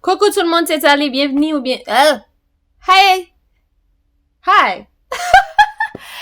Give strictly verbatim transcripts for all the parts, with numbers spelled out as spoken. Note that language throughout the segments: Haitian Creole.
Coucou tout le monde, c'est Thalie, bienvenue ou bien... euh, hey! Hi!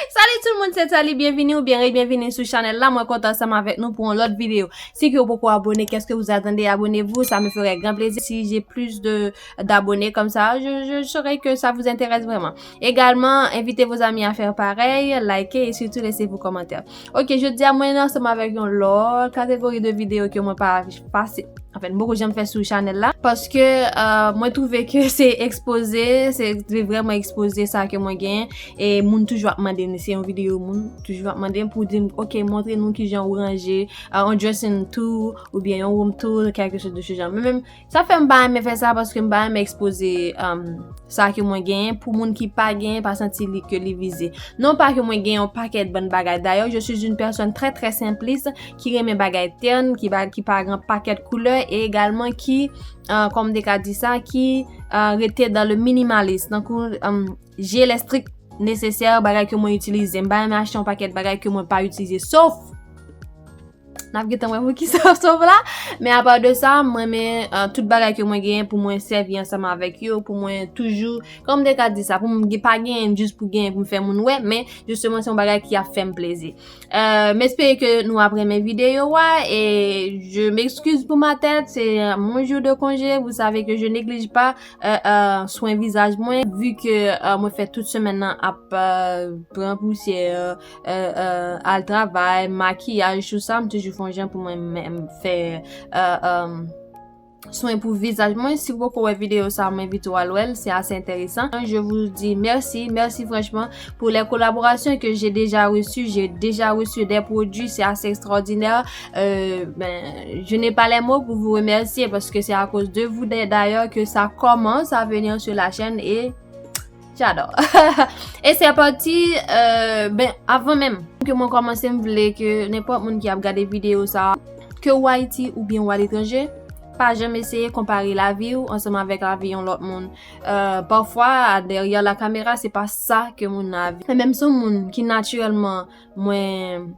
Salut tout le monde, c'est Thalie, bienvenue ou bien re-bienvenue sou chanèl la. Mwen kontan ansanm avèk nou pou yon lòt videyo. Si ke ou poko abone, qu'est-ce que vous attendez? Abonnez-vous, ça me ferait grand plaisir. Si j'ai plus de d'abonnés comme ça, je, je saurais que ça vous intéresse vraiment. Également, invitez vos amis à faire pareil, likez et surtout laissez vos commentaires. Ok, jodi a mwen ansanm avèk yon lòt kategori de videyo ke mwen pa pase, anfen, m poko janm fè sou chanèl la, paske euh, mwen twouve ke se ekspoze, se, se vrèman ekspoze sa ke mwen genyen, e moun toujou ap mande m, se yon videyo moun toujou ap mande m pou di m, ok, montre nou kijan ou ranje euh, yon dressing tour oubyen yon room tour, quelque chose de ce genre. Men menm, sa fè m pa renmen fè sa, paske m pa renmen ekspoze um, sa ke mwen genyen pou moun ki pa genyen pa santi li ke li vize. Non pa ke mwen genyen yon pakèt bann bagay. D'ailleurs, je suis une personne très très simpliste, ki renmen bagay tèn, ki pa, ki pa gen pakèt koulè, e egalman ki, euh, kòman m te ka di sa, ki euh, rete dans le minimaliste. Tankou um, j'ai les strict nécessaire, bagay ke mwen itilize. M pa renmen achte yon pakèt bagay ke mwen pa itilize. Sof n ap gentan wè pou ki sa sof la. Men apa de sa, mwen renmen euh, tout bagay ke mwen genyen pou mwen sèvi ansanm avèk yo, pou mwen toujou, kòman m te ka di sa, pou mwen pa genyen jis pou genyen pou m fè moun wè, men jisteman se yon bagay ki ap fè m plezi. Euh, m espere ke nou ap renmen videyo a, e je m'excuse pour ma tête, c'est mon jour de congé, vous savez que je néglige pas euh, euh, swen vizaj mwen, vi ke euh, mwen fè tout semèn nan ap euh, pran pousyè, euh, euh, al travay, makiyaj, tout sa, m toujou fè yon jan pou mwen menm fè euh, euh, swen pou vizaj mwen. Si w poko wè videyo sa, mwen envite w al wè l, se ase enteresan. Je vous dis merci, merci franchman pour les collaborations que j'ai déjà reçues. J'ai déjà reçu des produits, c'est assez extraordinaire. Euh, ben, je n'ai pas les mots pour vous remercier parce que c'est à cause de vous d'ailleurs que ça commence à venir sur la chaîne et j'adore. Et c'est parti, euh, ben, avan menm ke mwen kòmanse, m vle ke nenpòt moun ki ap gade videyo sa, ke ou Ayiti oubyen ou aletranje, pa janm eseye konpare lavi w ansanm avèk lavi yon lòt moun. Euh, pafwa, dèyè la kamera, se pa sa ke moun nan ap viv. Men menm si yon moun ki natirèlman mwen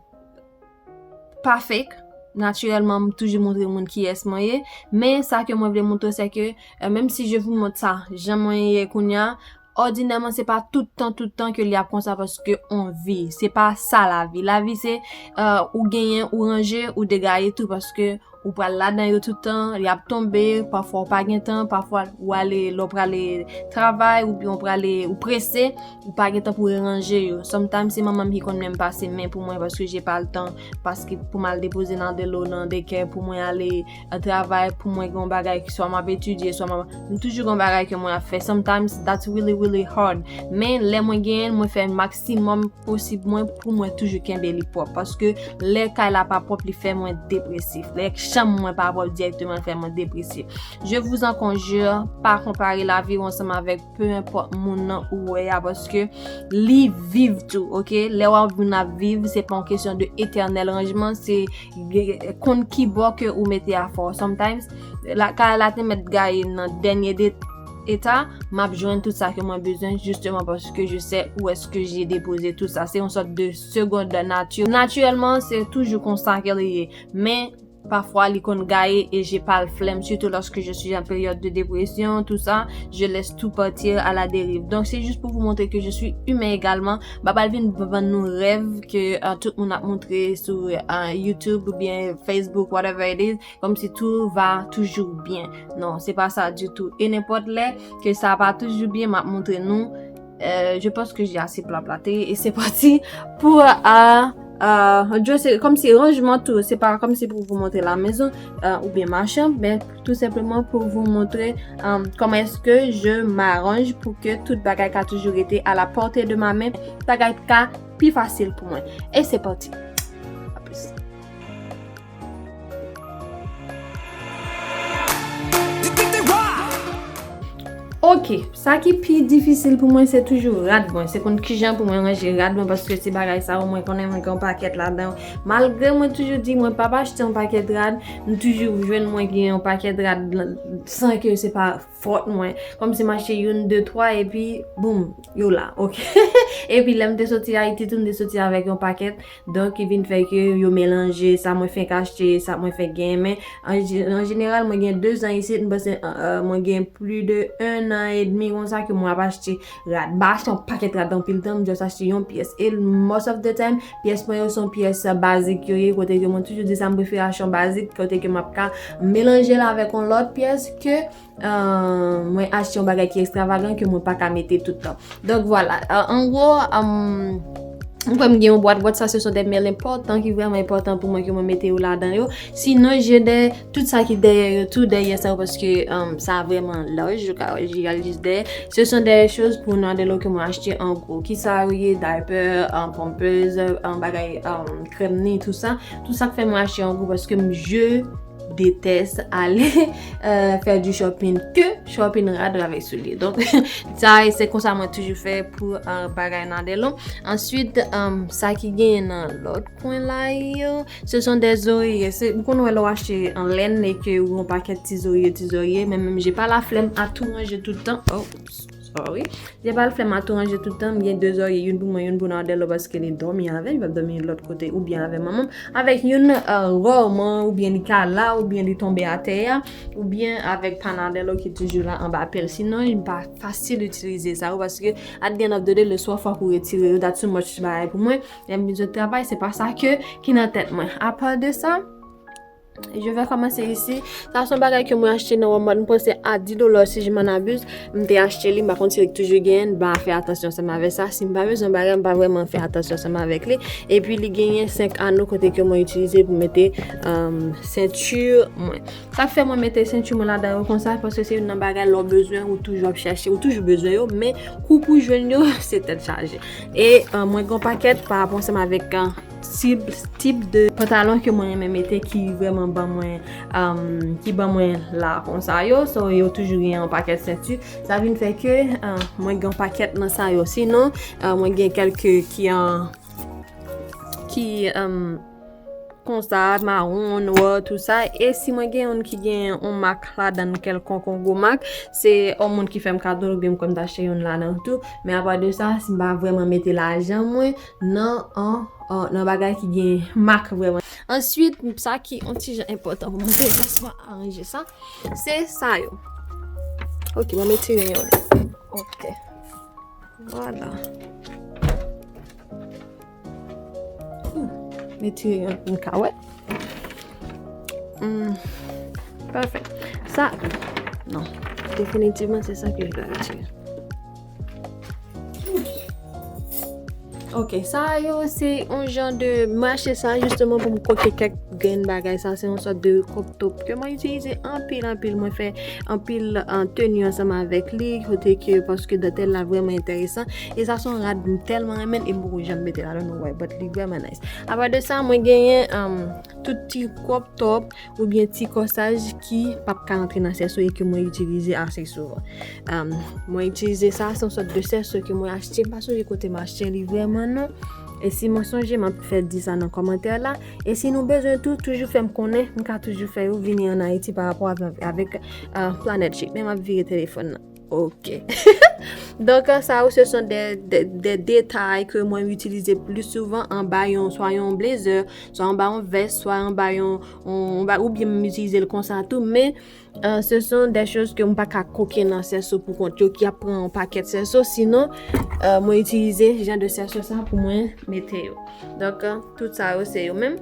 pa fake, natirèlman, m toujou montre moun kiyès mwen ye. Men sa ke mwen vle montre, se ke, euh, menm si je vous montre sa, jan mwen ye kounye a, òdinèman, se pa tout tan, tout tan ke li ap konsa, paske on vi. Se pa sa lavi. Lavi, se euh, ou genyen, ou ranje, ou degaye tou, paske ou pral ladan yo tout tan, y ap tonbe, pafwa ou pa gen tan, pafwa ou ale, lè w prale travay, oubyen ou prale, ou prese, ou pa gen tan pou ranje yo. Sometimes se manman m ki konn menm pase men pou mwen paske j'ai pas le temps, paske pou m al depoze nan delo nan daycare, pou mwen ale euh, travay, pou mwen gen yon bagay ki swa m ap etidye, swa m ap, m toujou gen yon bagay ke mwen ap fè. Sometimes that's really really hard. Men lè mwen genyen l, mwen fè maksimòm posib mwen pou mwen toujou kenbe li pwòp. Paske lè kay la pa pwòp, li fè mwen depresif. Lè chanm mwen pa pwòp dirèkteman, li fè mwen depresif. Je vous en conjure, pa konpare lavi w ansanm avèk pe enpòt moun nan ou wè a, paske li viv tou, ok? Lè w ap vin ap viv, se pa yon kesyon de etènèl ranjman, se konn ki bò ke ou mete afè w. Sometimes, la, kay la te mèt gaye nan dènye de eta, m ap jwenn tout sa ke mwen bezwen, justement parce que je sais où est-ce que j'ai déposé tout ça. Se yon sòt de seconde nature. Natirèlman, se toujou konsa ke li ye. Men, pafwa, li konn gaye e j'ai pas le flemme, surtout lorsque je suis en période de dépression, tout ça, je laisse tout partir à la dérive. Donc, c'est juste pour vous montrer que je suis humain également. M pa pral vin vann nou rèv ke euh, tout moun ap montre sou euh, YouTube oubyen Facebook, whatever it is, comme si tout va toujours bien. Non, c'est pas ça du tout. E nenpòt lè ke sa pa toujou byen, m ap montre nou. Euh, je pense que j'ai assez blablate et c'est parti pour euh, euh, je sais, comme si rangement tout, c'est pas comme si pour vous montrer la maison euh, ou bien ma chambre, mais tout simplement pour vous montrer euh, comment est-ce que je m'arrange pour que tout bagay ka toujours été à la portée de ma main, bagay ka pi facile pour moi. Et c'est parti. À plus. Ok, sa ki pi difisil pou mwen, se toujou rad mwen. Se konn kijan pou mwen ranje rad mwen, paske se bagay sa yo, mwen konnen mwen gen yon pakèt ladan yo. Malgre mwen toujou di mwen p ap achte yon pakèt rad, m toujou jwenn mwen gen yon pakèt rad san ke se pa fòt mwen. Kòmsi m achte youn, de, twa, epi boum, yo la, ok. Epi lè m te soti Ayiti tou, m te soti avèk yon pakèt. Donk, ki vin fè ke yo melanje sa mwen fenk achte, sa mwen fenk genyen. Men, an, je- an jeneral, mwen gen de zan isit, m panse, euh, mwen gen plis de un an edmi konsa ke mwen ap achte rad. M pa achte yon pakèt rad anpil tan, m just achte yon pyès. E most of the time, pyès mwen yo se yon pyès bazik yo ye, kote ke mwen toujou di sa, m prefere achte yon bazik, kote ke m ap ka melanje l avèk yon lòt pyès ke euh, mwen achte yon bagay ki ekstravagan ke mwen pa ka mete tout tan. Donk, vwala. Euh, an gwo, euh, m kwè m gen yon bwat. Bwat sa, se son de mèl enpòtan ki vrèman enpòtan pou mwen ke mwen mete yo ladan yo. Sinon, je de tout sa ki dèyè yo, tou dèyè sa yo, paske, euh, sa vrèman laj. Ou ka wè, je al jis dèyè. Se son de choz pou Nandelo ke mwen achte an gwo. Ki sa yo ye? Diaper, euh, pampers, euh, bagay, euh, krèm ni, tou sa. Tou sa k fè mwen achte an gwo, paske m je detès ale euh, fè du shopping ke shopping rad avèk soulye. Donk, sa, se konsa mwen toujou fè pou euh, bagay Nandelo. Answit, euh, sa ki genyen nan lòt kwen la yo, se son de zorye. Se, ou konn wè lè w achte an lèn e ke ou yon pakèt ti zorye, ti zorye, men menm je pa la flèm a tou ranje tout tan. Oh, sorry. Je pa la flèm a tou ranje tout tan. M gen de zorye, youn pou mwen, youn pou Nandelo, paske li dòmi avè l, li p ap dòmi lòt kote, oubyen avè manman m. Avèk youn, euh, rarman, oubyen li ka la, oubyen li tonbe atè a, oubyen avèk Panadelo ki toujou la anba pye l. Sinon, li pa fasil itilize sa yo, paske at the end of the day, le swa fòk ou retire yo, that's too much bagay pou mwen. Lè m vin sot travay, se pa sa ke ki nan tèt mwen. Apa de sa, je vais commencer ici. Sa se yon bagay ke mwen achte nan Walmart, m panse a dis dola si je m'en abuse. M te achte li, m pa konn si li toujou genyen, m pa fè atansyon ansanm avèk sa. Si m pa bezwen bagay, m pa vrèman fè atansyon ansanm avèk li. Epi li genyen senk ano kote ke mwen itilize pou mete, um, senti mwen. Sa k fè mwen mete senti mwen ladan yo konsa, paske se youn nan bagay lè w bezwen, ou toujou ap chache, ou toujou bezwen yo, men kou pou jwenn yo, se tèt chaje. E, uh, mwen gen yon pakèt pa rapò ansanm avèk, uh, tip, tip de pantalon ke mwen renmen mete ki vrèman ban mwen, um, ki ban mwen la konsa yo. So, yo toujou gen yon pakèt senti. Sa vin fè ke, uh, mwen gen yon pakèt nan sa yo. Sinon, uh, mwen gen kèlke ki an, ki, um, konsa, mawon, nwa, tou sa. E si mwen gen youn ki gen yon mak ladan l kèlkonk, yon gwo mak, se yon moun ki fè m kado l, oubyen m kwè m t achte youn ladan l tou. Men apa de sa, si m pa vrèman mete lajan mwen nan, an, an, nan bagay ki gen mak vrèman. Answit, sa ki yon ti jan enpòtan pou mwen, lèsman aranje sa, se sa yo. Ok, mwen retire yon. Ok. Vwala. Hmm, retire yon pou m ka wè. Hmm, pafè. Sa, non. Definitivman, se sa ke je dois retirer. Ok, sa yo, se yon jan de, mwen achte sa jisteman pou m koke kèk grenn bagay. Sa se yon sòt de crop top ke mwen itilize anpil, anpil. Mwen fè anpil, uh, teni ansanm avèk li, kote ke, paske dantèl la vrèman enteresan. E sa se yon rad m tèlman renmen, e m poko janm mete ladan nou wè, but li vrèman nice. Apa de sa, mwen genyen, um, tout ti crop top oubyen ti kòsaj ki p ap ka antre nan sèso e ke mwen itilize ase souvan. Um, mwen itilize sa, se yon sòt de sèso ke mwen achte, m pa sonje kote m achte li vrèman non. E si mwen sonje, m ap fè di sa nan kòmantè la. E si nou bezwen tou, toujou fè m konnen, m ka toujou fè yo vini ann Ayiti pa rapò avè-, avèk, uh, Planet Chic. Men m ap vire telefòn nan. Ok. Donk, sa yo, se son de, de, de detay ke mwen itilize pli souvan anba yon, swa yon blazer, swa anba yon vès, swa anba yon, yon, yon ba-, oubyen m itilize l konsa tou, men, euh, ce sont des choses ke m pa ka koke nan sèso pou kont yo, ki ap pran yon pakèt sèso, sinon, euh, mwen itilize jan de sèso sa pou mwen mete yo. Donk, euh, tout sa yo, se yo menm.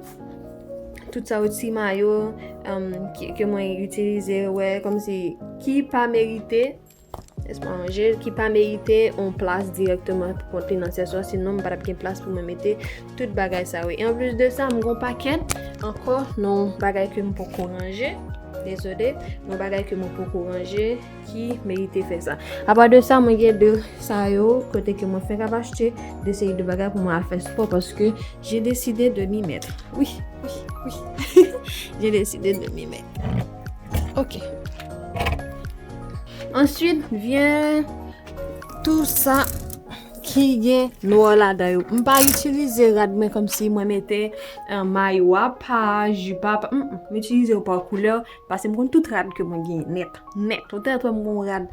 Tout sa yo, ti mayo, euh, ki, ke mwen itilize, wè, kòmsi, ki pa merite, lèsman ranje, ki pa merite yon plas dirèkteman pou kont li nan sèso a, sinon m pa t ap gen plas pou mwen mete tout bagay sa yo. E anplis de sa, m gon pakèt ankò nan bagay ke m poko ranje. Dezole, nan bagay ke mwen poko ranje ki merite fè sa. Apa de sa, mwen gen de sa yo, kote ke mwen fenk ap achte de seri de bagay pou mwen al fè spò, paske j'ai décidé de m'y mettre. Wi, wi, wi. J'ai décidé de m'y mettre. Ok. Answit, vyen tou sa ki gen nwa ladan yo. M pa itilize rad mwen kòmsi mwen mete, eh, mayo apa, jip apa. Mm, mm. M itilize yo pa koulè, paske m konn tout rad ke mwen gen nèt, nèt. Ou tèt wè m gon rad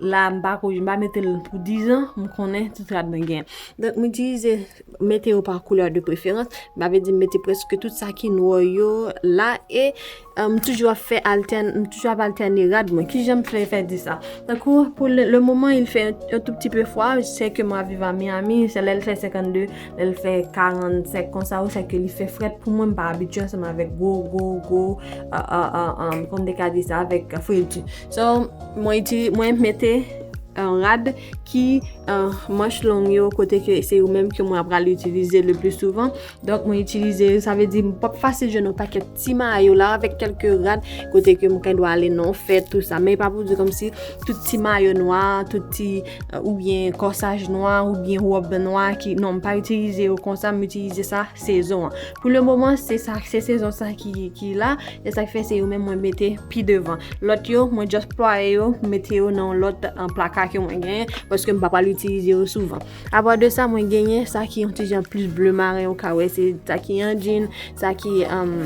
la, m pa ko, m pa mete l pou dizan, m konnen tout rad mwen gen. Donk, m itilize mete yo pa koulè de preferans. M pa vle di m mete prèske tout sa ki nwa yo la e, eh, m toujou ap fè altèn, m toujou ap altène rad mwen. Kijan m fè, fè di sa? Tankou, pou le, le moment, il fait un, un tout petit peu froid, c'est que mwen ap viv a Miami, se lè l fè senkannde, lè l fè karannsenk konsa, ou sè ke li fè frèt pou mwen, m pa abitye ansanm avèk gwo, gwo, gwo, ah, ah, ah, ah, kòman m te ka di sa, avèk fredi. So, mwen itili-, mwen mete, eh, rad ki, eh, manch long yo, kote ke se yo menm ke mwen ap pral itilize le pli souvan. Donk, mwen itilize yo, sa vle di, m p ap fasil jwenn yon pakèt ti mayo la, avèk kèlke rad, kote ke mwen ka dwe ale nan yon fèt, tou sa. Men pa pou di kòmsi tout ti mayo nwa, tout ti, eh, oubyen kòsaj nwa, oubyen wòb nwa ki, non, m pa itilize yo konsa, m itilize sa sezon an. Pou le moman, se sa, se sezon sa ki, ki la, se sa ki fè se yo menm mwen mete pi devan. Lòt yo, mwen just plwaye yo, mete yo nan yon lòt, eh, plaka ke mwen genyen, paske m pa pral itilize yo souvan. Apa de sa, mwen genyen sa ki yon ti jan plis ble maren, ou ka wè se sa ki an jean, sa ki, um,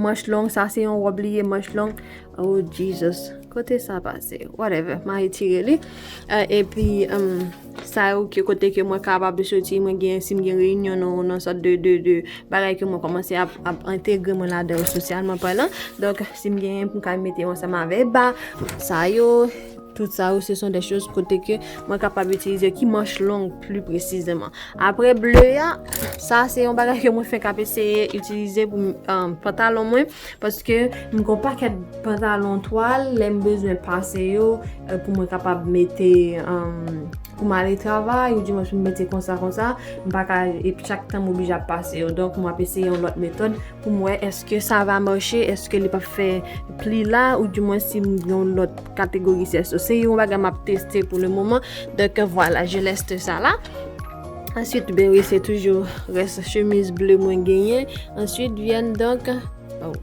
manch long, sa se yon wòb li ye, manch long. Oh, Jesus. Kote sa pase? Whatever. M a retire li. Eh, epi, um, sa yo ke kote ke mwen kapab soti, mwen gen, si m gen reyinyon nan, nan sòt de, de, de bagay ke mwen kòmanse ap, ap entegre mwen ladan yo sosyalman palan. Donk, si m genyen pou m ka mete yo ansanm avè ba, sa yo, tout sa yo, ce sont des choses kote ke mwen kapab itilize ki manch long pli presizeman. Apre ble a, sa se yon bagay ke mwen fenk ap eseye itilize pou, um, pantalon mwen, paske m gon pakèt pantalon twal, lè m bezwen pase yo, eh, pou mwen kapab mete, um, pou m ale travay, ou di mwen pou m mete konsa, konsa, m pa ka, epi chak tan m oblije ap pase yo. Donk, mwen ap eseye yon lòt metòd pou m wè èske sa va mache, èske li p ap fè pli la, ou di mwen si m gen yon lòt kategori sèso. Se yon bagay m ap teste pou le moman. Donk, vwala, je leste sa la. Answit, ben wi, se toujou rès chemiz ble mwen genyen. Answit, vyen donk, oh.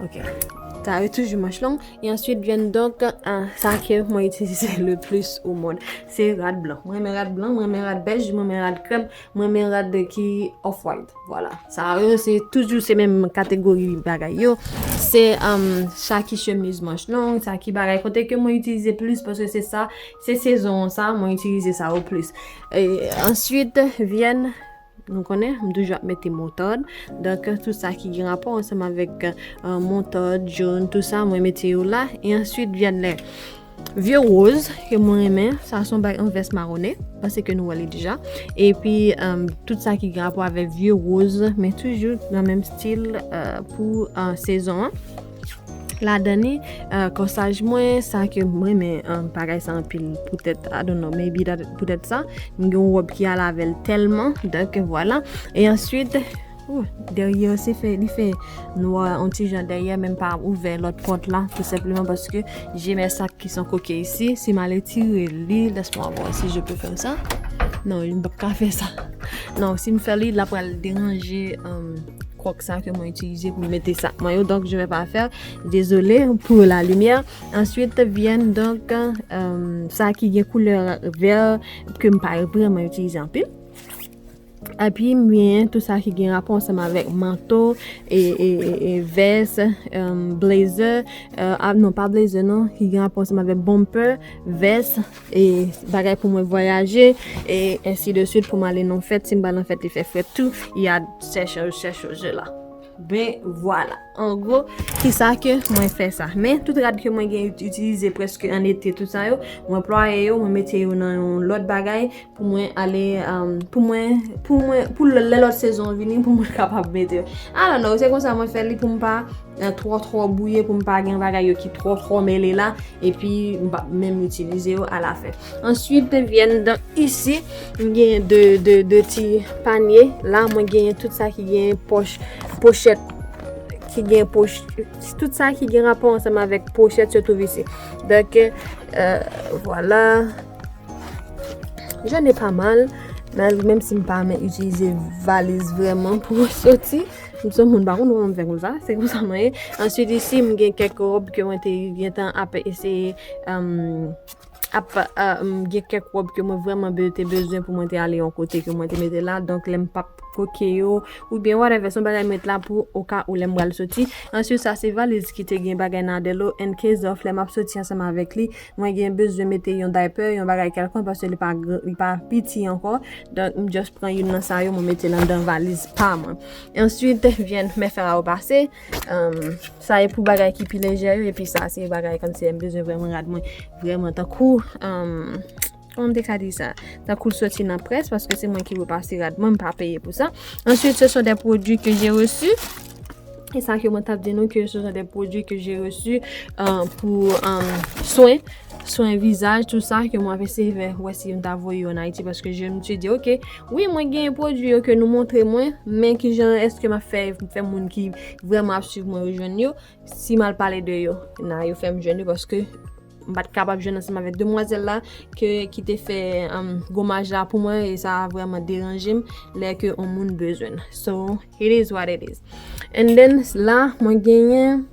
Ok. Sa yo toujou manch long. E answit vyen donk, ah, sa ke mwen itilize le plis au monde. Se rad blan. Mwen renmen rad blan, mwen renmen rad bèj, mwen renmen rad krèm, mwen renmen rad ki off-white. Vwala. Sa yo, se toujou se menm kategori bagay yo. Se, um, sa ki chemiz manch long, sa ki bagay. Kote ke mwen itilize plis, paske se sa, se sezon sa, mwen itilize sa yo plis. E answit, vyen Nou konnen, m toujou ap mete moutad. Donk, tout sa ki gen rapò ansanm avèk, eh, moutad, jòn, tout sa, mwen mete yo la. E answit, vyen lè vye woz, ke mwen renmen. Sa se yon bay an vès mawone, paske nou wè li deja. Epi, em, tout sa ki gen rapò avèk vye woz, men toujou nan menm stil, eh, pou, eh, sezon an. Ladan li, eh, kòsaj mwen, sa ke m renmen, eh, bagay sa anpil, poutèt, I don't know, maybe that, poutèt sa, m gen yon wòb ki al avè l tèlman, donk, vwala. E answit, oh, dèyè se fè, li fè nwa, yon ti jan dèyè, men m pa ouvè lòt pòt la, tou senpleman paske j'ai mes sacs qui sont coqués ici. Si m al retire li, laisse-moi voir si je peux faire ça. Non, m p ap ka fè sa. Non, si m fè li, l ap pral deranje, em, kwòk sa ke mwen itilize pou mete sak mwen yo. Donk, je vais pas faire. Désolé pour la lumière. Answit, vyen donk, em, sa ki gen koulè vè ke m pa vrèman itilize anpil. Epi, m gen tout sa ki gen rapò ansanm avèk manto, e, e, e, e vès, em, blazer, eh, ah, non, pa blazer, non, ki gen rapò ansanm avèk bumper, vès, e bagay pou mwen vwayaje, e ensi de swit pou m ale nan fèt. Si m pral nan fèt, li fè frèt tou, y a ces choses, ces choses-là. Ben, vwala. An gwo, ki sa ke mwen fè sa. Men, tout rad ke mwen gen it-, itilize prèske an ete, tout sa yo, mwen plwaye yo, mwen mete yo nan yon lòt bagay, pou mwen ale, um, pou mwen, pou mwen, pou lè, lè lòt sezon vini, pou mwen kapab mete yo. I don't know, se konsa mwen fè li pou m pa, eh, twò, twò bwouye, pou m pa gen bagay yo ki twò, twò mele la, epi m pa menm itilize yo alafen. Answit, vyen donk isi, m gen de, de, de ti panye. La, mwen gen tout sa ki gen pòch, pochèt, ki gen poch, tout sa ki gen rapò ansanm avèk pochèt, se twouve isi. Donk, eh, vwala. J'en ai pas mal, men menm si m pa renmen itilize valiz vrèman pou soti, M se moun pa konn kòman m fè konsa, se konsa mwen ye. Answit isi, m gen kèk wòb ke mwen te gentan ap eseye, um, ap, uh, m gen kèk wòb ke mwen vrèman be-, te bezwen pou mwen te ale yon kote ke mwen te mete la. Donk, lè m p ap koke yo, oubyen whatever, se yon bagay m met la pou oka ou lè m pral soti. Answit, sa se valiz ki te gen bagay Nadelo, in case of lè m ap soti ansanm avèk li, mwen gen bezwen mete yon diaper, yon bagay kèlkonk, paske li pa gran, li pa piti ankò. Donk, m just pran youn nan sa yo, mwen mete l anndan valiz pa mwen. Answit, vyen mè fè a yo pase. Um, sa e pou bagay ki pi lejè yo, epi sa se bagay kòmsi m bezwen vrèman rad mwen, vrèman tankou, um, kòman m te ka di sa? Tankou l soti nan près, paske se mwen ki repase rad mwen, m pa peye pou sa. Ensuite, ce sont des produits que j'ai reçus. E sa ke mwen t ap di nou ke ce sont des produits que j'ai reçus, euh, pou, euh, swen, swen vizaj, tout sa, ke mwen ap eseye fè, wè si m ta voye yo an Ayiti, paske je me suis dit, ok, wi, mwen gen pwodui yo ke nou montre mwen, men kijan èske m ap fè, fè moun ki vrèman ap swiv mwen yo jwenn yo, si m al pale de yo, nan yo fè m jwenn yo, paske m pa t kapab jwenn ansanm avèk demwazèl la ke, ki te fè, um, gomaj la pou mwen, e sa vrèman deranje m lè ke yon moun bezwen l. So, it is what it is. And then, la, mwen genyen,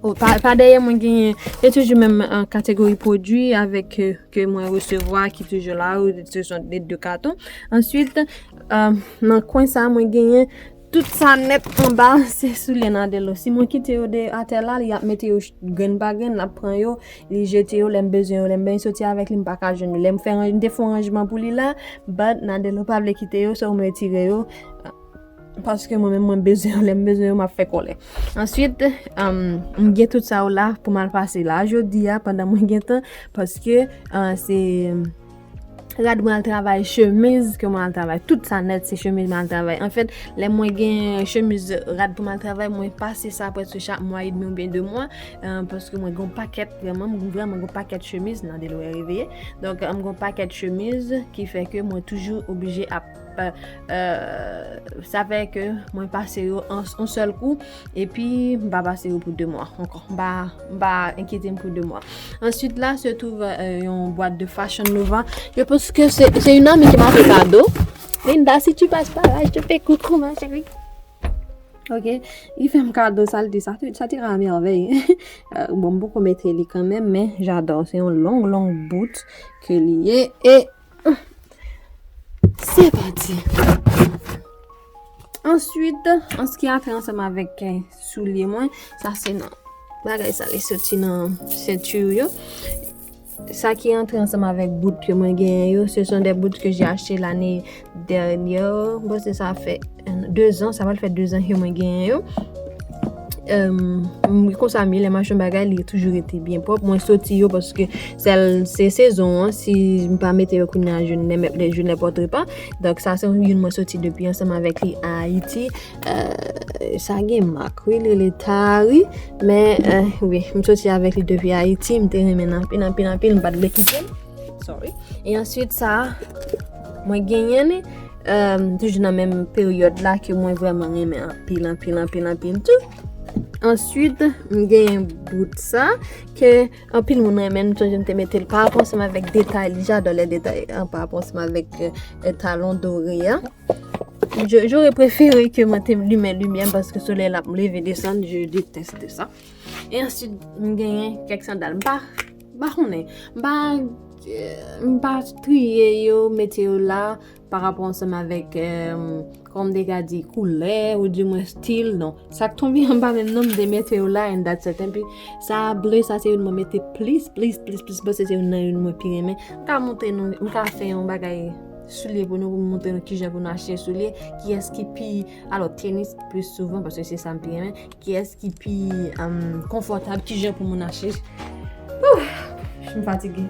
oh, pa, pa dèyè, mwen genyen, se toujou menm, uh, kategori pwodui avèk, uh, ke mwen resevwa, ki toujou la, ou se son de, de katon. Answit, uh, nan kwen sa, mwen genyen tout sa nèt anba, se soulye Nadelo. Si mwen kite yo de atè la, li ap mete yo ch-, grenn pa grenn, l ap pran yo, li jete yo, lè m bezwen yo, lè m bezwen soti avèk li, m pa ka jwenn yo. Lè m fè ranj-, m te fè yon ranjman pou li la, but Nadelo pa vle kite yo, so m retire yo, paske mwen menm mwen bezwen yo, lè m bezwen yo, m ap fè kòlè. Answit, um, m gen tout sa yo la pou m al pase la, jodi a, pandan mwen gen tan, paske, uh, se, rad mwen al travay, chemiz ke mwen al travay, tout sa nèt se chemiz mwen al travay. Anfèt, lè mwen gen chemiz rad pou mwen al travay, mwen pase sa prèske chak mwa edmi oubyen de mwa, euh, paske mwen gen yon pakèt, vrèman, mwen vrèman gen yon pakèt chemiz, Nadelo reveye. Donk, euh, mwen gen yon pakèt chemiz ki fè ke mwen toujou oblije ap, euh, euh, sa fè ke mwen pase yo an, an sèl kou. Epi, m pa pase yo pou de mwa ankò. M pa, m pa enkyete m pou de mwa. Answit, la, se twouve, euh, yon bwat de Fashion Nova. Je pense que c'est, c'est une amie qui m'a fait cadeau. Linda, si tu passes par là, je te fais coucou, ma chérie. Ok. Li fè m kado sa, l di sa, sa te ka mèvèy. Euh, bon, m poko mete li kanmenm, men j'adore. Se yon long, long bout ke li ye. E Se pati. Answit, an se ki a trait ansanm avèk, eh, soulye mwen, sa se nan bagay sa, li soti nan senti yo. Sa ki antre ansanm avèk bout ke mwen genyen yo, ce sont des boots que j'ai acheté l'année dernière. Bon, se sa fè, euh, deux ans, sa pral fè deux ans ke mwen genyen yo. Euh, m konsa m ye, lè m achte yon bagay, li toujou rete byen pwòp. Mwen soti yo paske sèl, se sezon an, si m pa mete yo kounye a, je ne, je ne les porterai pas. Donk, sa se youn mwen soti depi ansanm avèk li a Ayiti. Euh, sa gen mak, wi, li rele Tari. Men, euh, wi, m soti avèk li depi Ayiti, m te renmen l anpil, anpil, anpil, m pa t vle kite l. Sorry. E answit, sa, mwen genyen li, euh, toujou nan menm peryòd la ke mwen vrèman renmen anpil, anpil, anpil, anpil tou. Answit, m genyen bout sa, ke anpil moun renmen, m sonje m te mete l pa rapò ansanm avèk detay li, j'adore les détails, hein, pa rapò ansanm avèk, euh, talon doré a. Je, j'aurais préféré ke mwen te limen limyè m paske solèy la ap leve desann, je déteste ça. E answit, m genyen kèk sandal. M pa, m pa konnen. M pa, euh, m pa triye yo, mete yo la, pa rapò ansanm avèk, euh, kòman m te ka di, koulè, ou di mwen stil, non. Sa k tonbe anba menm non, m te mete yo la, and that's it. Epi, sa ble, sa se youn mwen mete plis, plis, plis, plis, paske se youn nan youn mwen pi renmen. M ka montre nou, m ka fè yon bagay soulye pou nou, pou m montre nou kijan pou nou achte soulye, kiyès ki pi, alò, tenis plis souvan, paske se sa m pi renmen, kiyès ki pi, um, konfòtab, kijan pou moun achte. Ouh, m fatige.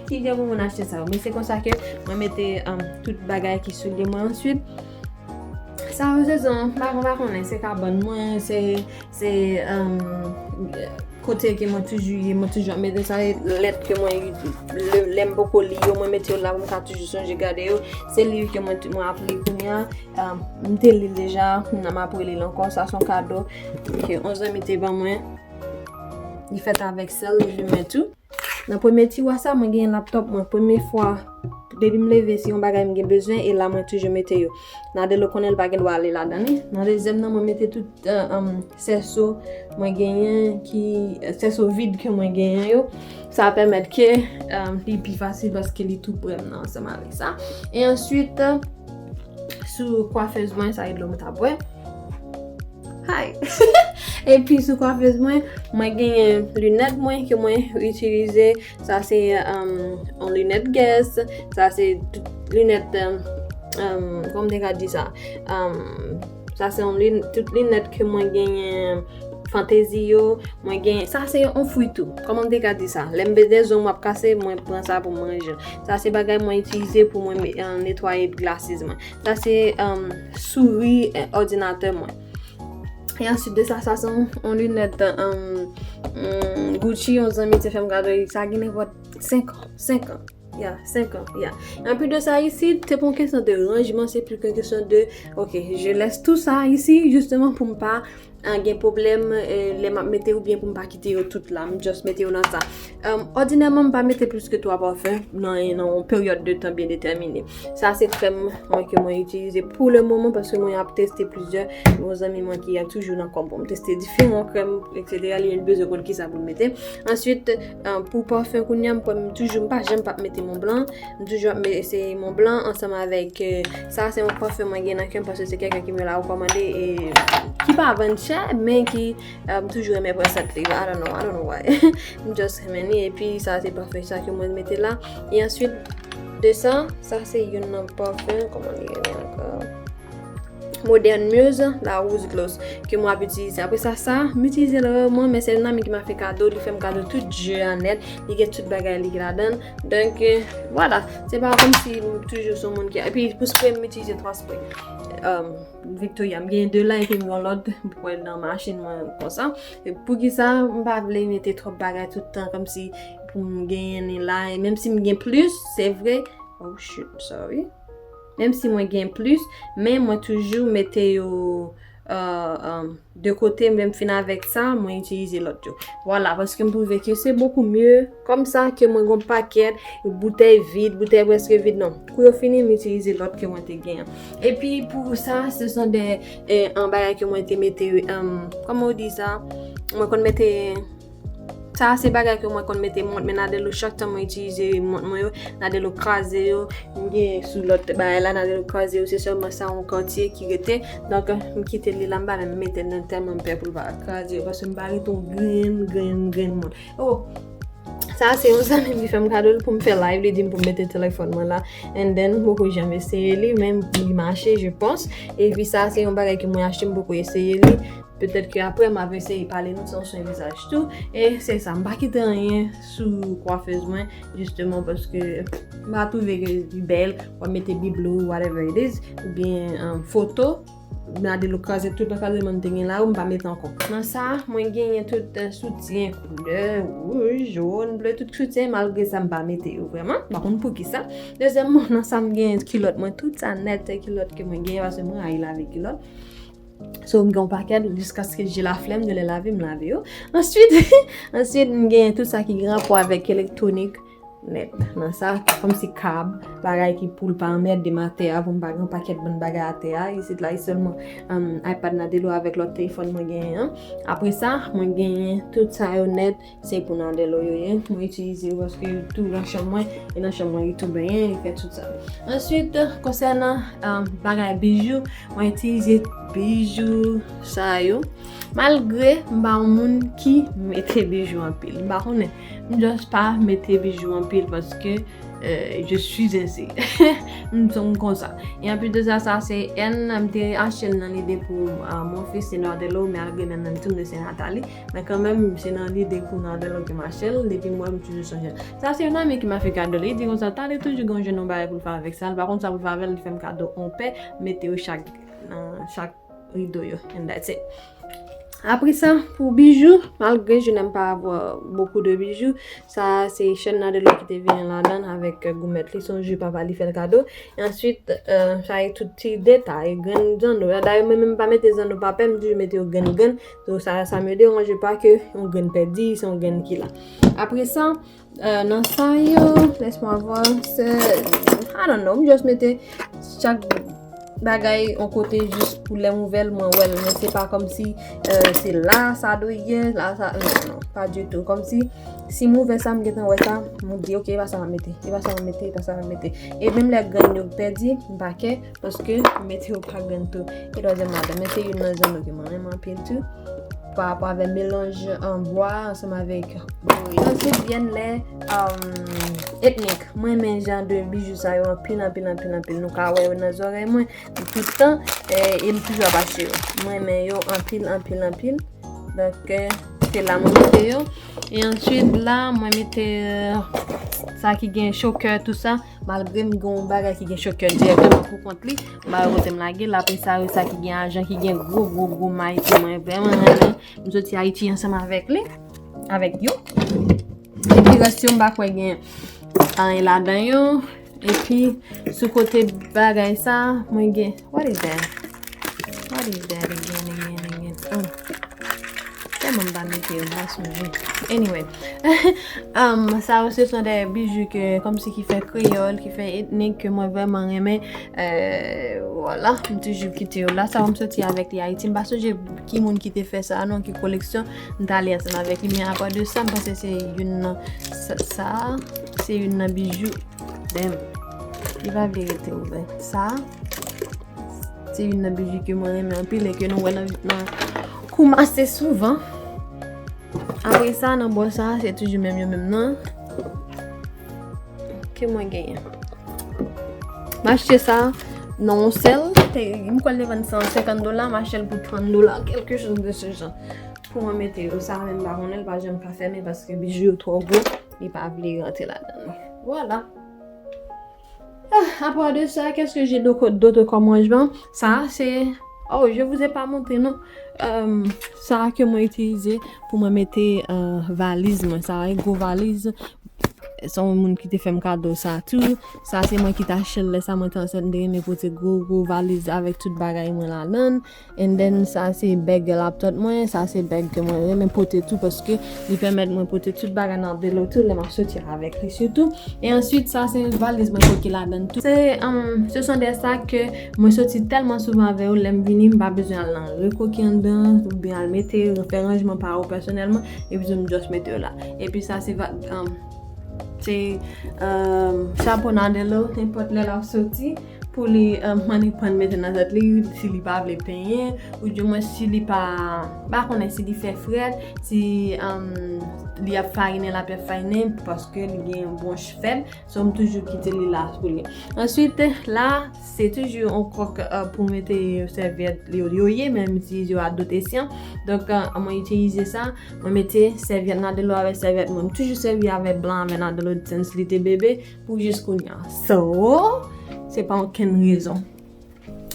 Kijan pou moun achte sa yo. Men se konsa ke mwen mete, um, tout bagay ki soulye mwen answit. Sa yo sezon, m pa, m pa konnen, se kabann mwen, se, se, um, kote ke mwen toujou ye, mwen toujou ap mete sa, lèt ke mwen, lè, lè m poko li yo, mwen mete yo la pou m ka toujou sonje gade yo. Se liv ke mwen, mwen ap li kounye a. Um, m te li l deja, kounye a m ap reli l ankò. Sa se yon kado ke yon zanmi te ban mwen. Li fèt avèk sèl, li limen tou. Nan premye tiwa sa, mwen genyen laptòp mwen. Premye fwa, depi m leve, se yon bagay m gen bezwen, e la mwen toujou mete yo. Nadelo konnen l pa gen dwa ale ladan li. Nan dezyèm nan, mwen mete tout uh, um, sèso mwen genyen ki sèso vid ke mwen genyen yo. Sa pèmèt ke um, li pi fasil paske li tou prè m nan ansanm avèk sa. E answit, sou kwafèz mwen, sa e dlo mwen ta bwè. Hi! Epi sou kwafèz mwen, mwen genyen linèt mwen ke mwen itilize. Sa se um, yon linèt Guess. Sa se tout linèt, um, um, kòman m te ka di sa? Um, sa se yon lin, tout linèt ke mwen genyen fantezi yo, mwen genyen, sa se yon fwi tou. Kòman m te ka di sa? Lè m bezwen zong m ap kase, mwen pran sa pou manje. Sa se bagay mwen itilize pou mwen me- uh, netwaye glasses mwen. Sa se um, souri eh, òdinatè mwen. E answit de sa, sa se yon, yon linèt um, um, Gucci, yon zanmi te fè m kado li. Sa gen nenpòt senk an, senk an. Ya, senk an, ya. Anpil de sa isi, se pa yon kesyon de ranjman, se plis yon kesyon de, ok, je laisse tout ça ici, justement, pou m pa uh, gen pwoblèm uh, lè m ap mete oubyen pou m pa kite yo tout la, m just mete yo nan sa. Um, òdinèman, m pa mete plis ke twa pafen nan, nan yon peryòd de tan byen detèmine. Sa se krèm mwen ke mwen itilize pou le moman paske mwen ap teste plizyè. Yon zanmi mwen ki ap toujou nan kòm pou m teste diferan krèm, et cetera. Li menm bezwen konn kisa pou l mete. Answit, uh, pou pafen kounye a, m kwè m toujou, m pa janm p ap mete Mont Blanc. M toujou ap eseye Mont Blanc ansanm avèk uh, sa se yon pafen mwen gen nan kè m paske se kèlken ki me la rekòmande e ki pa vann chè, men ki uh, m toujou renmen pran sent li. I don't know, I don't know why. M just renmen li epi sa se pafen sa ke mwen mete la. E answit de sa, sa se youn nan pafen, kòman li rele ankò? Modern Muse, la Rose Gloss, ke mwen ap itilize. Apre sa, sa, m itilize l rarman, men se yon zanmi ki m ap fè kado, li fè m kado tout je a nèt, li gen tout bagay li ki ladan. Donk, euh, vwala, se pa kòmsi m toujou se yon moun ki, epi pou spray, m itilize twa spray. Um, Victoria, m gen de la, epi m gen yon lòt, m pran nan machin mwen konsa. E poukisa m pa vle mete twòp bagay tout tan, kòmsi pou m genyen li la, e menm si m gen plis, se vre, oh shit, sorry. Menm si mwen gen plis, men mwen toujou mete yo uh, um, de kote, men m fin avèk sa, mwen itilize lòt yo. Vwala, paske m twouve ke se bokou mye kòmsa ke mwen gon pakèt boutèy vid, boutèy prèske vid, non. Kou yo fini, m itilize lòt ke mwen te gen an. Epi pou sa, se son de eh, an bagay ke mwen te mete, um, kòman yo di sa? Mwen konn mete Sa se bagay ke mwen konn mete mont, men Nadelo chak tan mwen itilize mont mwen yo, Nadelo kraze yo. M gen sou lòt bagay la, Nadelo kraze yo, se sèlman sa yon kantye ki rete. Donk, m kite li la, m pa menm mete l nan tèlman m pè pou l pa kraze yo, paske m pa rete yon grenn, grenn, grenn mont. Oh! Sa se yon zanmi m ki fè m kado l pou m fè live, li di m pou m mete telefòn mwen la. And then, m poko janm eseye li, men li mache, je pense. Epi sa se yon bagay ke mwen achte, m poko eseye li. Petèt ke apre m ap eseye pale nou sou swen vizaj tou. E se sa, m pa kite anyen sou kwafèz mwen, jisteman, paske m pa twouve ke li bèl, w ap mete biblo, whatever it is, oubyen um, foto. Nadelo kraze tout nan kraze mwen te gen la, m pa mete ankò. Nan sa, mwen genyen tout eh, soutyen koulè, wouj, jòn, ble, tout soutyen, malgre sa m pa mete yo vrèman. M pa konn poukisa. Dezyèmman, nan sa m genyen kilòt mwen, tout sa nèt se kilòt ke mwen genyen, paske mwen rayi lave kilòt. So, m gen yon pakèt jiskaske j'ai la flemme de les laver, m lave yo. Answit, answit, m gen tout sa ki gen rapò avèk elektwonik nèt. Nan sa, kòmsi kab, bagay ki pou l pa anmède m atè a, pou m pa gen yon pakèt bann bagay atè a. Isit la, e sèlman um, iPad Nadelo avèk lòt telefòn mwen genyen an. Apre sa, mwen genyen tout sa yo nèt. Se pou Nadelo yo ye. Mwen itilize yo paske yo tou nan chanm mwen, e nan chanm mwen li tou benyen, li fè tout sa. Answit, konsènan um, bagay bijou, mwen itilize bijou sa yo. Malgre m pa yon moun ki mete bijou anpil. M pa konnen. M just pa mete bijou anpil paske euh, je suis aisée. M se yon konsa. E anplis de sa, sa se N, m te achte l nan lide pou uh, mon fils, se Nadelo, malgre men menm tou m se Nathalie. Men kanmenm, se nan lide pou Nadelo ke m achte l, depi m wè m toujou sonje l. Sa se yon zanmi ki m ap fè kado l, li di konsa, Tade toujou gen yon jèn yon bagay pou l fè avèk sa, l pa konn sa pou l fè avè l, li fè m kado yon pè, mete yo chak, nan chak rido yo, and that's it. Apre sa, pou bijou, malgre je n'aime pas avoir beaucoup de bijoux, sa se chèn Nadelo ki te vini ladan avèk goumèt li, se yon jou papa li fè l kado. E answit, euh, sa e tout ti detay, grenn zanno. Dayè, mwen menm pa mete zanno pa pè, m toujou mete yo grenn grenn. So, sa, ça me dérange pas que yon grenn pèdi, se yon grenn ki la. Apre sa, euh, nan sa yo, laisse-moi voir, se, I don't know, m just mete chak bagay yon kote jis pou lè m ouvè l, mwen wè l. Men se pa kòmsi, euh, se la sa dwe ye, la sa, non, non, pa ditou. Kòmsi, si m ouvè sa, m gentan wè sa, m di, "Ok, e pa sa m ap mete, e pa sa m ap mete, e pa sa m ap mete." E menm lè grenn yo pèdi, m pa kè, paske m mete yo pa grenn tou. E twazyèm ladan, men se youn nan zanno ke mwen renmen anpil tou. Pa rapò avè melanj an bwa ansanm avèk dori. Answit, vyen lè, um, etnik. Mwen renmen jan de bijou sa yo anpil, anpil, anpil, anpil. Nou ka wè yo nan zòrèy mwen. Tout tan, eh, e m toujou ap achte yo. Mwen renmen yo anpil, anpil, anpil. Donk, eh, se la mwen mete yo. E answit, la, mwen mete, eh, sa ki gen chokè, tout sa. Malgre m gen yon bagay ki gen chokè dirèkteman pou kont li, m pa wè kote m lage l. Apre sa, yo sa ki gen ajan, ki gen gwo, gwo, gwo may ke mwen vrèman renmen. M soti Ayiti ansanm avèk li, avèk yo. Epi rès yo, m pa kwè gen anyen ladan yo. Epi, sou kote bagay sa, mwen gen, what is that? What is that again, again, again? Oh. Tèlman m pa mete yo, m pa sonje. Anyway. Um, sa yo se son de bijou ke, kòmsi ki fè kreyòl, ki fè etnik, ke mwen vrèman renmen. Euh, vwala, m toujou kite yo la. Sa yo m soti avèk li Ayiti. M pa sonje ki moun ki te fè sa, non, ki koleksyon. M t ale ansanm avèk li. Men apa de sa, m panse se youn nan sa, sa, se youn nan bijou. Damn. Li pa vle rete ouvè. Sa, se youn nan bijou ke mwen renmen anpil e ke nou wè nan, nan Koumace souvan. Apre sa, nan bò sa, se toujou menm yo menm nan. Ke mwen genyen. M achte sa nan yon sèl, te, m kwè l te vann san senkant dola, m achte l pou trant dola, quelque chose de ce genre. Pou mwen mete yo, sa menm pa konnen, l pa janm ka fèmen paske bijou yo twò gwo, li pa vle rantre ladan li. Vwala. Ah, à part de ça, qu'est-ce que j'ai d'autre, d'autre comme rangement? Sa, se, oh, je vous ai pas montré, non. Euh, sa ke mwen itilize pou mwen mete, euh, valiz mwen. Sa, yon gwo valiz. Se yon moun ki te fè m kado sa tou. Sa, se mwen ki t achte l lè sa mwen te ansent, m te renmen pote gwo, gwo valiz avèk tout bagay mwen ladan l. And then, sa se bèg laptop mwen, sa se bèg ke mwen renmen pote tou, paske li pèmèt mwen pote tout bagay nan velo tou, lè m ap soti avèk li sitou. E answit, sa se valiz mwen koki ladan tou. Se, um, ce sont des sacs que mwen soti tèlman souvan avè yo, lè m vini, m pa bezwen al nan rekoki anndan, oubyen al mete, fè ranjman pa yo pèsonèlman, epi tou m just mete yo la. Epi sa se va-, um, se, um, chapo Nadelo, nenpòt lè l ap soti, pou li, um, mande pann mete nan tèt li, si li pa vle penyen, oudimwen si li pa, pa konnen si li fè frèt, si, um, li ap farinen, l ap farinen, paske li gen bwonch fèb, so m toujou kite li la pou li. Answit, la, se toujou yon kòk, uh, pou mete sèvyèt yo, yo ye, men m itilize yo à d'autres escients. Donk, uh, mwen itilize sa, mwen mete sèvyèt Nadelo avèk sèvyèt mwen. M toujou sèvi avèk blan avèk Nadelo since li te bebe. Pou jis kounye a. So, se pa okenn rezon.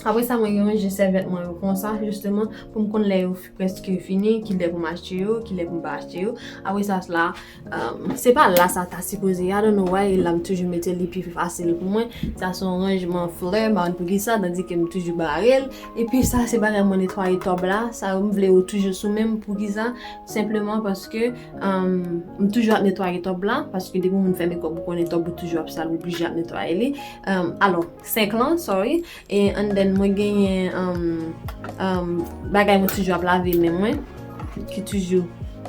Apre sa, mwen gen ranje sèvyèt mwen yo konsa, jisteman, pou m konn lè yo f-, prèske fini, ki lè pou m achte yo, ki lè pou m pa achte yo. Apre sa, la, um, se pa la sa ta sipoze ye. I don't know why, la m toujou mete li pi fasil pou mwen. Sa se yon ranjman flè, m pa konn poukisa, tandike m toujou bare l. Epi sa, se bagay mwen netwaye tòb la. Sa, m vle yo toujou sou men m. Poukisa? Senpleman paske, um, m toujou ap netwaye tòb la, paske depi yon moun fè mekòp, ou konnen tòb ou toujou ap sal, ou blije ap netwaye li. Um, alò, senk lan, sorry. E and then mwen genyen, um, um, bagay mwen toujou ap lave men mwen, ki toujou,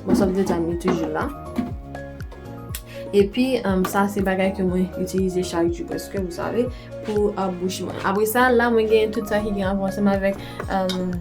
most of the time, li toujou la. Epi, um, sa se bagay ke mwen itilize chak jou, paske, vous savez, pou, uh, bouch mwen. Apre sa, la, mwen genyen tout sa ki gen rapò ansanm avèk, um,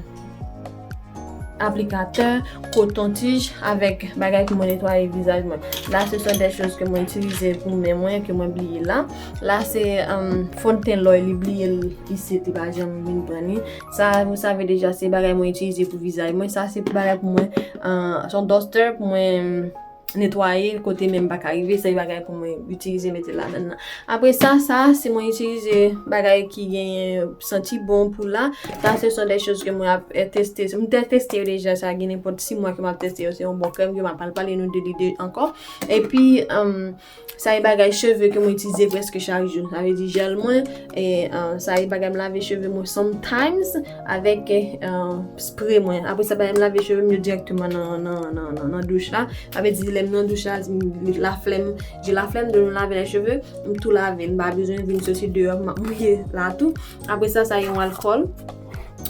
aplikatè, koton tij avèk bagay pou mwen netwaye vizaj mwen. La, ce sont des choses que mwen itilize pou men mwen, ke mwen bliye la. La, se, um, fond de teint L'Oreal, li bliye l isit, li pa janm vin pran li. Sa, vous savez déjà, se bagay mwen itilize pou vizaj mwen. Sa, se bagay pou mwen, uh, se yon duster pou mwen netwaye kote men m pa ka rive, se bagay pou mwen itilize mete ladann nan. Apre sa, sa se mwen itilize bagay ki genyen santi bon pou la. Sa se son de choz ke mwen ap eh, teste. Mwen te teste yo deja, sa gen nenpòt sis mwa ke m ap teste yo. Se yon bon krèm ke m ap al pale nou de li de ankò. Epi, um, sa e bagay cheve ke mwen itilize prèske chak jou. Sa vle di jèl mwen, e uh, sa e bagay m lave cheve mwen sometimes avèk uh, spray mwen. Apre sa, bagay m lave cheve m yo dirèkteman nan, nan, nan, nan, nan douch la. Sa vle di lè m nan douch la, m laflèm, j'ai la flemme de me laver les cheveux, m tou lave, m pa bezwen vin soti deyò, m ap mouye la tou. Apre sa, sa yon alkòl.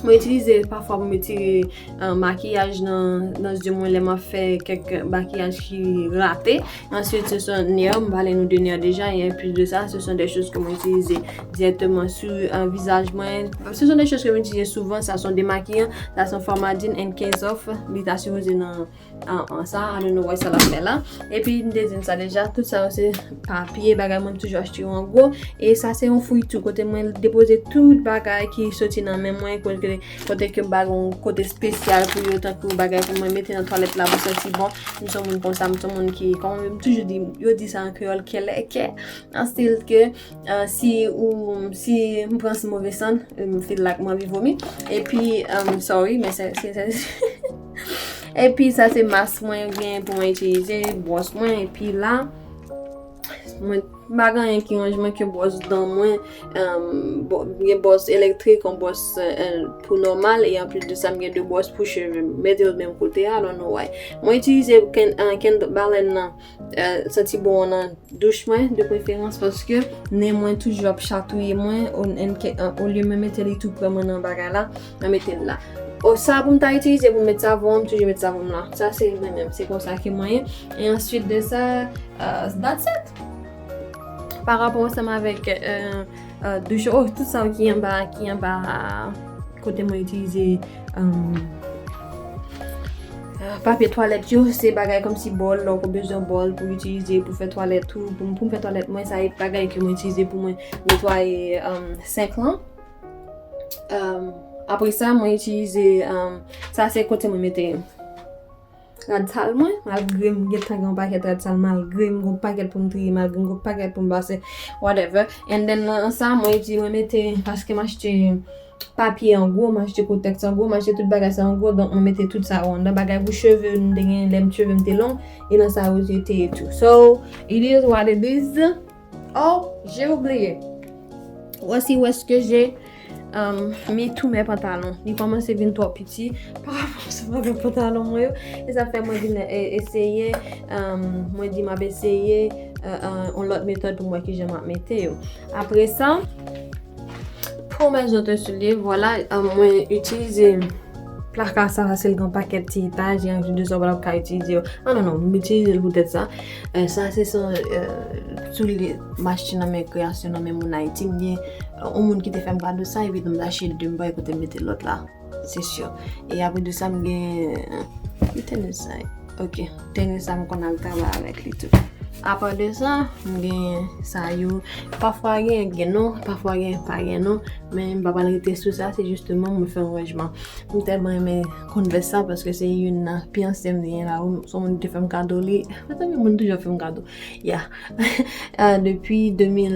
Mwen itilize pafwa pou m retire uh, makiyaj nan, nan zye mwen lè m ap fè kèk makiyaj ki rate. Answit, se son nè, m pale nou de nè deja, e anplis de sa, se son de choz ke mwen itilize dirèkteman sou uh, vizaj mwen. Se son de choz ke mwen itilize souvan, sa son demakiyan, sa son Formadine and Case Off, li ta sipoze nan an, an sa, I don't know why sa l ap fè la. Epi, m te di n sa deja, tout sa yo se papye, bagay mwen toujou achte yo an gwo. E sa se yon fwi tou, kote mwen depoze tout bagay ki soti nan men mwen, kote, kote ke m pa gen yon kote espesyal pou yo, tankou bagay pou mwen mete nan twalèt la pou santi bon. M se yon moun konsa, m se yon moun ki, kòman m toujou di, yo di sa an kreyòl, kèlèkè. An stil ke uh, si ou si m pran si move sant, m feel like mwen anvi vomi. Epi, um, sorry, men se, se, se Epi sa se mask mwen gen pou mwen itilize, bwòs mwen, epi la, mwen pa gen anyen ki ranje mwen ke bwòs dan mwen, um, gen bwòs elektrik, yon bwòs uh, pou nòmal, e anplis de sa, m gen de bwòs pou cheve m. Mete yo menm kote a, I don't know why. Mwen itilize Ken, uh, Kendall Balem nan, uh, santi bon nan douch mwen, de preferans, paske nen mwen toujou ap chatouye mwen, o, en ke, an, olye mwen mete li tou pre mwen nan bagay la, mwen mete l la. O, sa pou m ta itilize pou m met savon, m toujou met savon m la. Sa se mwen menm, se konsa ke mwen ye. E answit de sa, uh, that's it. Pa rapò ansanm avèk uh, uh, douch, oh, tout sa ki anba, ki anba kote mwen itilize um, papye twalèt yo, se bagay kòmsi bòl, lè w bezwen bòl pou itilize pou fè twalèt ou, pou, pou m fè twalèt mwen, sa e bagay ke mwen itilize pou mwen netwaye um, senk lan. Um, apre sa, mwen itilize, um, sa se kote mwen mete rad sal mwen, malgre m gentan gen yon pakèt rad sal, malgre m gen yon pakèt pou m triye, malgre m gen yon pakèt pou m pase, whatever. And then, nan sa, mwen di, mwen mete, paske m achte papye an gwo, m achte kotèks an gwo, m achte tout bagay sa an gwo, donk mwen mete tout sa yo anndan. Bagay pou cheve, m te gen lè m cheve m te long, e nan sa yo te ye tou. So, it is what it is. Oh, j'ai oublié. Voici où est-ce que j'ai um, mis tous mes pantalons. Li kòmanse vin twò piti pa rapò ansanm avèk pantalon mwen yo. E sa fè mwen vin e, eseye, um, mwen di m ap eseye uh, uh, yon lòt metòd pou m wè kijan m ap mete yo. Apre sa, pour mes autres souliers, vwala, um, mwen itilize plaka sa, paske l gen pakèt ti etaj, e anplis de sa, w pa t ap ka itilize yo. Ah, non, non, m itilize l poutèt sa. Eh, sa se son eh, soulye m achte nan men kreyasyon nan men moun Ayiti. M gen eh, yon moun ki te fè m kado sa, epi tou m achte de, m pa kote m mete lòt la. Se si. E apre de sa, m gen eh, ki tènè sa? Ok, tènè sa m konn al travay avèk li tou. Apa de sa, m gen sa yo. Pafwa gen, gen non, pafwa gen, pa gen non. Men m pa pral rete sou sa, se jisteman mwen fè yon ranjman. M tèlman renmen Converse sa, paske se youn nan pi ansyen m te gen la. Se yon moun ki te fè m kado li. Mezanmi, moun toujou ap fè m kado. Yeah. Ah, depi de mil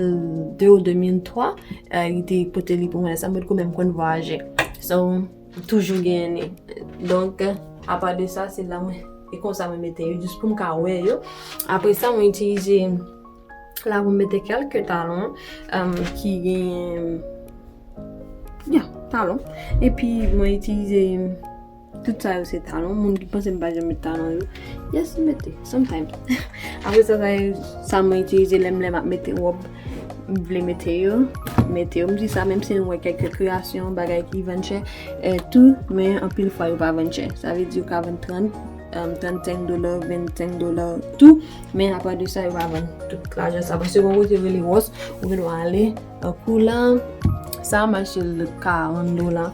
de ou de mil twa, ah, li te pote li pou mwen. Sa mwen konn menm konn vwayaje. So, m toujou genyen li. Donk, apa de sa, se la mwen, e konsa mwen mete yo, jis pou m ka wè yo. Apre sa, mwen itilize la pou m mete kèlke talon, um, ki gen, yeah, talon. Epi, mwen itilize tout sa yo se talon. Moun ki panse m pa janm met talon yo, yes, m mete, sometimes. Apre sa, sa, sa mwen itilize lè m, lè m ap mete wòb, m vle mete yo, m mete yo. M di sa, menm si nou wè kèk kreyasyon, bagay ki vann chè, eh, tou, men anpil fwa yo pa vann chè. Sa vle di yo ka vann trant, um, trannsenk dola, vennsenk dola tou. Men apa de sa, yo pa vann tout lajan sa. Paske gon kote yo rele Ross, ou gen dwa ale, an kou la, sa mache l karant dola,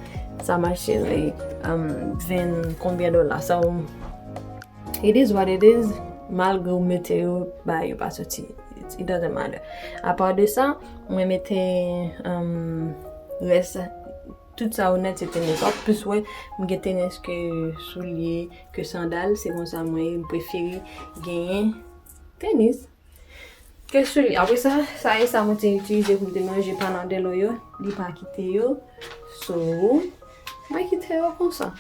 sa mache l, um, ven konbyen dola. So, it is what it is, malgre ou mete yo, ba yo pa soti. It, it doesn't matter. Apa de sa, mwen mete, um, rès Tout sa yo nèt se tenis. W ap plis wè m gen tenis ke soulye, ke sandal. Se konsa mwen ye, m prefere genyen tenis ke soulye. Apre sa, sa e sa mwen te itilize pou m te manje panadelo yo. Li pa kite yo. So, mwen kite yo konsa.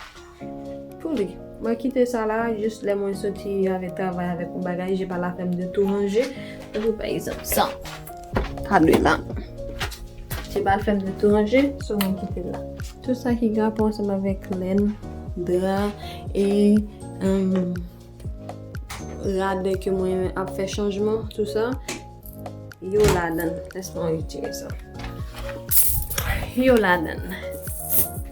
Pou li. Mwen kite sa la, jis lè mwen soti avèk travay, avèk yon bagay, je pa la flemme de tou ranje. Tankou pa egzanp, sa. Ta dwe la. Je pa la flemme de tou ranje, so mwen kite l la. Tout sa ki drapo ansanm avèk lèn, dra, e, um, rad ke mwen ap fè chanjman, tout sa. Yo ladan. Lès mwen retire sa. Yo ladan.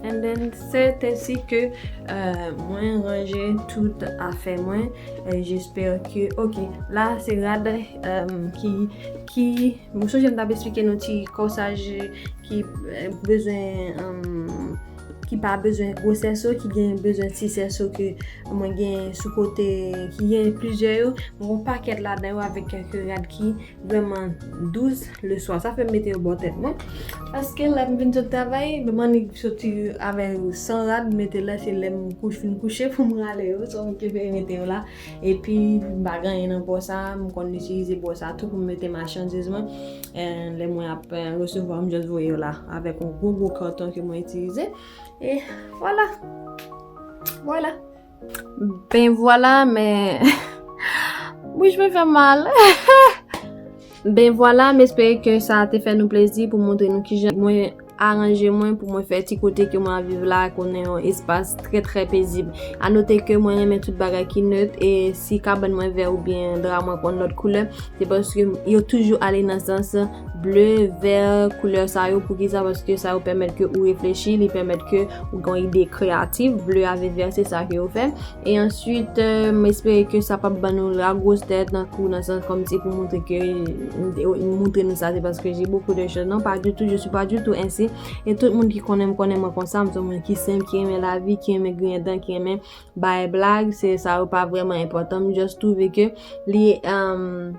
And then, c'est ainsi que, euh, mwen ranje tout afè mwen. Euh, j'espère que, ok, la, se rad, euh, ki, ki, mwen sonje m t ap esplike nou ti kòsaj ki, euh, bezwen, euh, ki pa bezwen gwo sèso, ki gen bezwen ti sèso ke mwen gen sou kote, ki gen plizyè yo. Mwen gen yon pakèt ladan yo avèk kèk rad ki vrèman dous le swa. Sa fè m mete yo bò tèt mwen. Paske lè m vin sot travay, m annik soti avè san rad, mete la, se lè m kouch, fin kouche pou m rale yo. So, m prefere mete yo la. Epi, m pa gen anyen nan bò sa, m konn itilize bò sa tou pou m mete machandiz mwen. And lè mwen ap, eh, resevwa, m just voye yo la. Avèk yon gwo, gwo kàton ke mwen itilize. E vwala. Vwala. Ben vwala, men bouch mwen fè mal. Ben vwala, m espere ke sa te fè nou plezi pou montre nou kijan mwen aranje mwen pou mwen fè ti kote ke mwen ap viv la konnen yon espas trè, trè pezib. A note ke mwen renmen tout bagay ki nèt, e si kabann mwen vè oubyen dra mwen konn lòt koulè, se paske yo toujou ale nan sans ble, vè, koulè sa yo. Poukisa? Paske sa yo pèmèt ke ou reflechi, li pèmèt ke ou gen yon ide kreyatif. Ble avèk vè, se sa ke yo fè. E answit, euh, m espere ke sa p ap ban nou lagwostèt nan kou, nan sans kòmsi pou montre ke m te- m montre nou sa, se paske j'ai beaucoup de choses. Non, pas du tout, je suis pas du tout ainsi. E tout moun ki konnen m, konnen mwen konsa, m se yon moun ki senp, ki renmen lavi, ki renmen griyen dan, ki renmen bay blag. Se sa yo pa vrèman enpòtan. M just twouve ke li, um,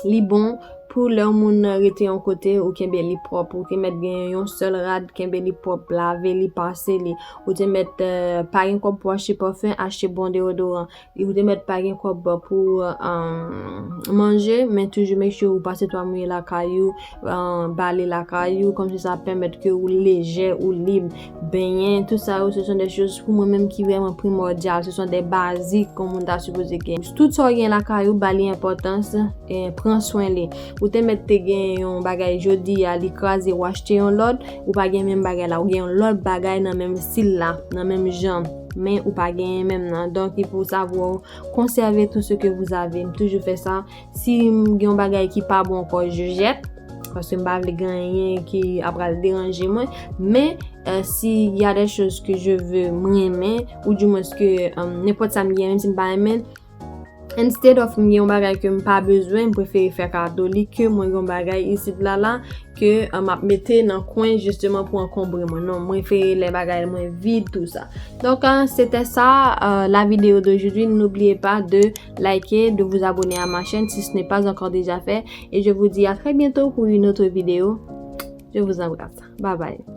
li bon pou lè yon moun rete yon kote, ou kenbe li pwòp, ou te mèt gen yon sèl rad, kenbe li pwòp, lave li, pase li. Ou te mèt, euh, pa gen kòb pou achte pafen, achte bon deodoran. Ou te mèt pa gen kòb pou, euh, manje, men toujou make sure ou pase twa mouye lakay ou, euh, bale lakay ou, kòmsi sa ap pèmèt ke ou lejè, ou lib. Benyen, tout sa yo, ce sont des choses pou mwen menm ki vrèman primòdyal, ce sont des basiques, kon moun ta sipoze gen. Tout sa w gen lakay ou, ba li enpòtans, e pran swen li. Ou te mèt te gen yon bagay jodi a, li kraze, ou achte yon lòt, ou pa gen menm bagay la, ou gen yon lòt bagay nan menm stil la, nan menm jan, men ou pa genyen menm nan. Donk, il faut savoir conserver tout ce que vous avez. M toujou fè sa. Si m gen yon bagay ki pa bon ankò, je jette, paske m pa vle gen anyen ki ap pral deranje mwen. Men, euh, si y a des choses que je veux, m renmen, ou du moins ke, euh, nenpòt sa m gen, menm si m pa renmen, instead of m gen yon bagay ke m pa bezwen, m prefere fè kado li ke mwen gen yon bagay isit la la ke, euh, m ap mete nan kwen jisteman pou ankonbre mwen. Non, mwen prefere lè bagay mwen vid, tout sa. Donc, euh, c'était ça, euh, la vidéo d'aujourd'hui. N'oubliez pas de liker, de vous abonner à ma chaîne si ce n'est pas encore déjà fait. Et je vous dis à très bientôt pour une autre vidéo. Je vous embrasse. Bye bye.